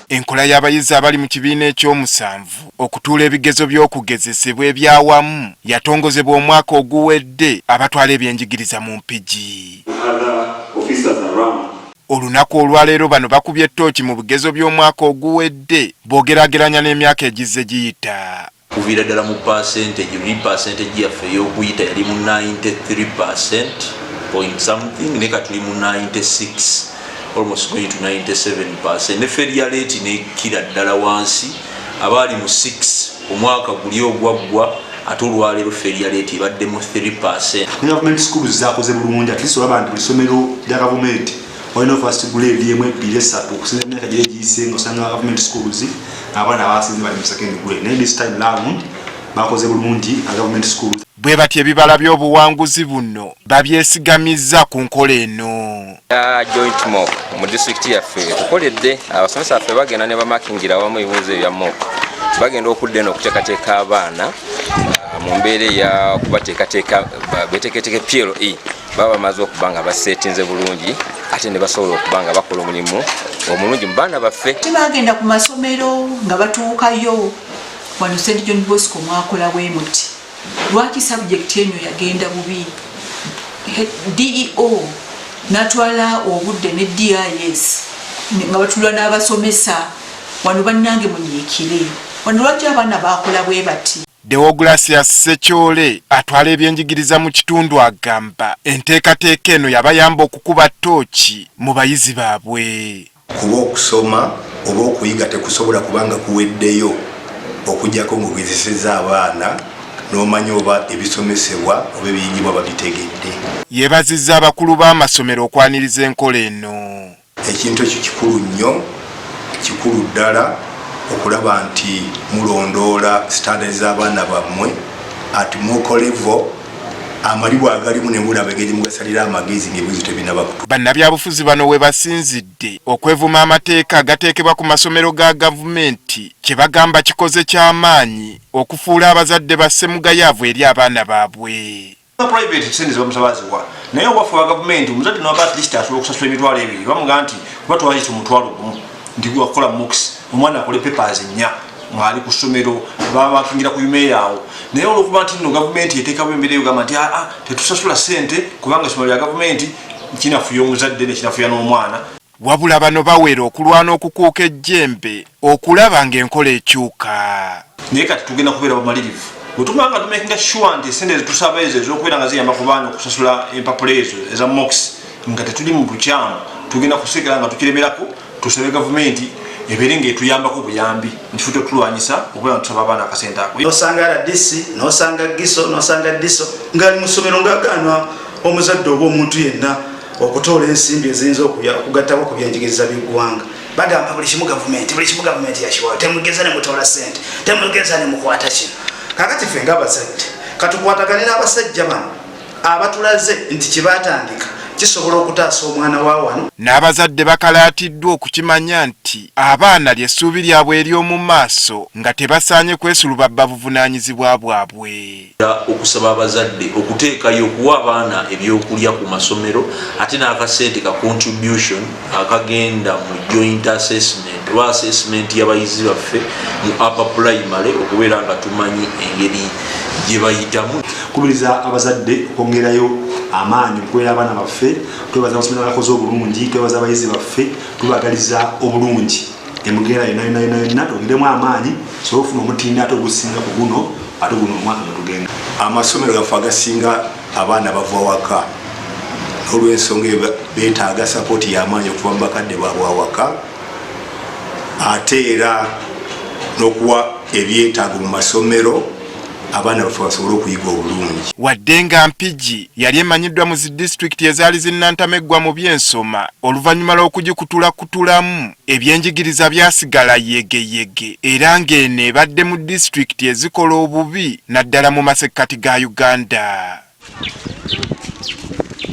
Enkola y'abayizi abali mu kibiina ekyomusanvu okutuula ebigezo by'okugezesebwa ebyawamu yatongozebwa omwaka oguwedde abatwala ebyenjigiriza mu Mpigi. Olunaku olwaleero bano bakubye ttooki mu bigezo by'omwaka oguwedde bw'ogeraageranya n'emyaka egizze giyita. Kuviira ddala mu percentage, luli percentage yaffe ey'okuyita yali mu 93 percent point something, naye kati tuli mu 96, almost going to 97%, ne failure rate nekkira ddala wansi. Abaali mu 6 omwaka guli ogwaggwa, ate olwaleero failure rate ebadde mu 3%. Ne government schools zakoze bulungi. At least olaba nti buli ssomero lya gavumenti walina first grade emu, ebbiri, esatu. Okusinza emyaka giri egiyise nga osanga government schools abaana abasinze bali mu second grade, naye this time round bakoze bulungi a government schools. Bwe batyo ebibala by'obuwanguzi buno babyesigamizza ku nkola eno. Ya joint mock mu disitulikiti yaffe tukoledde, abasomesa baffe bagenda ne bamakingira awamu ebibuuzo ebya mock. Bagenda okudda eno okuteekateeka abaana mu mbeera eya kubateekateeka beteeketeeke PLE, baba bamaze okuba nga baseetinze bulungi, ate ne basobola okuba nga bakola omulimu omulungi mu baana baffe. Tebagenda ku masomero nga batuukayo, wano St John Bosco mwakola bwe muti, lwaki subject eno yagenda bubi? DEO natwala obudde ne DIS nga batula n'abasomesa wano, bannange munyiikire wano, lwaki abaana bakola bwe bati? Deogratias Sekyole atwala ebyenjigiriza mu kitundu agamba enteekateeka eno yabayamba okukuba ttooki mu bayizi baabwe. Kuba okusoma oba okuyiga tekusobola kubanga kuweddeyo okuggyako ng'ogezesezza abaana n'omanya oba ebisomesebwa oba ebiyigibwa babitegedde. Yeebazizza abakulu b'amasomero okwaniriza enkola eno. Ekintu ekyo kikulu nnyo, kikulu ddala okulaba nti mulondoola standard z'abaana bammwe at mock level, amalibwa agalimu ne mulaba engeri mugasalira amagezi ng'ebibuzo tebinaba kutu. Bannabyabufuzi bano we basinzidde okwevuma amateeka agateekebwa ku masomero ga gavumenti, kye bagamba kikoze ky'amaanyi okufuula abazadde bassemugayaavu eri abaana baabwe. Private sente zebamusaba aziwa, naye owaffe wa gavumenti omuzadde naba at least asobola okusasula 20,000, bamugaa nti kuba twakiti 10,000 nti wakukola mocks, omwana akole papers nnya ng'ali ku ssomero, babakingira ku UMEA awo. Naye olwokuba nti nno gavumenti eteekawo embeera eyogamba nti aa, tetusasula sente kubanga essomero lya gavumenti, kinafuya omuzadde nekinafuya n'omwana. Wabula bano bawera okulwana okukuuka ejjembe okulaba ng'enkola ekyuka. Naye kati tugenda kubeera bamalirivu bwe tumala nga tumakinga sure nti esente zetusaba ezo ez'okubeera nga ziyamba ku baana okusasula empapula ezo eza mocks nga tetuli mu bukyamu, tugenda kusigala nga tukiremerako, tusabe gavumenti ebeere ng'etuyambako buyambi mu kifo kyotulwanyisa okubeera nga tusaba abaana akasente ako. Nosanga RDC, nosanga GISO, nosanga DISO ngaali mu ssomero ngaagaana omuzadde oba omuntu yenna okutoola ensimbi eziyinza okugattako ku byenjigiriza by'eggwanga. Bagamba buli kimu gavumenti, buli kimu gavumenti yakiwayo, temugeza ne mutoola sente, temugeza ne mukwata kino. Kakati ffe ngaabazadde katukwatagane n'abasajja bano abatulaze nti kyebatandika kisobola okutaasa omwana wa wano. N'abazadde bakalaatiddwa okukimanya nti abaana ly'essuubi lyabwe ery'omu maaso, nga tebasaanye kwesulubabba buvunaanyizibwa bwabwe. Okusaba abazadde okuteekayo okuwa abaana ebyokulya ku masomero, ate n'akasente ka contribution akagenda mu joint assessment oba assessment y'abayizi baffe mu upper primary, okubeera nga tumanyi engeri gye bayitamu. Kubiriza abazadde okwongerayo amaanyi okubeera abaana baffe. Twebaza amasomero agakoze obulungi, twebaza abayizi baffe, tubagaliza obulungi emugenda yonna yonna yonna yonna. Twongeremu amaanyi sobole okufuna omutindo ate ogusinga ku guno, ate guno omwaka nga tugenda. Amasomero gaffe agasinga abaana bava waka, n'olwensonga eyo beetaaga support y'amaanyi okuva mu bakadde baabwe awaka, ate era n'okuwa ebyetaago mu masomero abaana baffe basobole okuyiga obulungi. Wadde nga Mpigi yali emanyiddwa mu zi disitulikiti ezaali zinnantameggwa mu byensoma, oluvannyuma lw'okugikutulakutulamu ebyenjigiriza byasigala yegeyege, era ng'eno ebadde mu disitulikiti ezikola obubi naddala mu masekkati ga Uganda.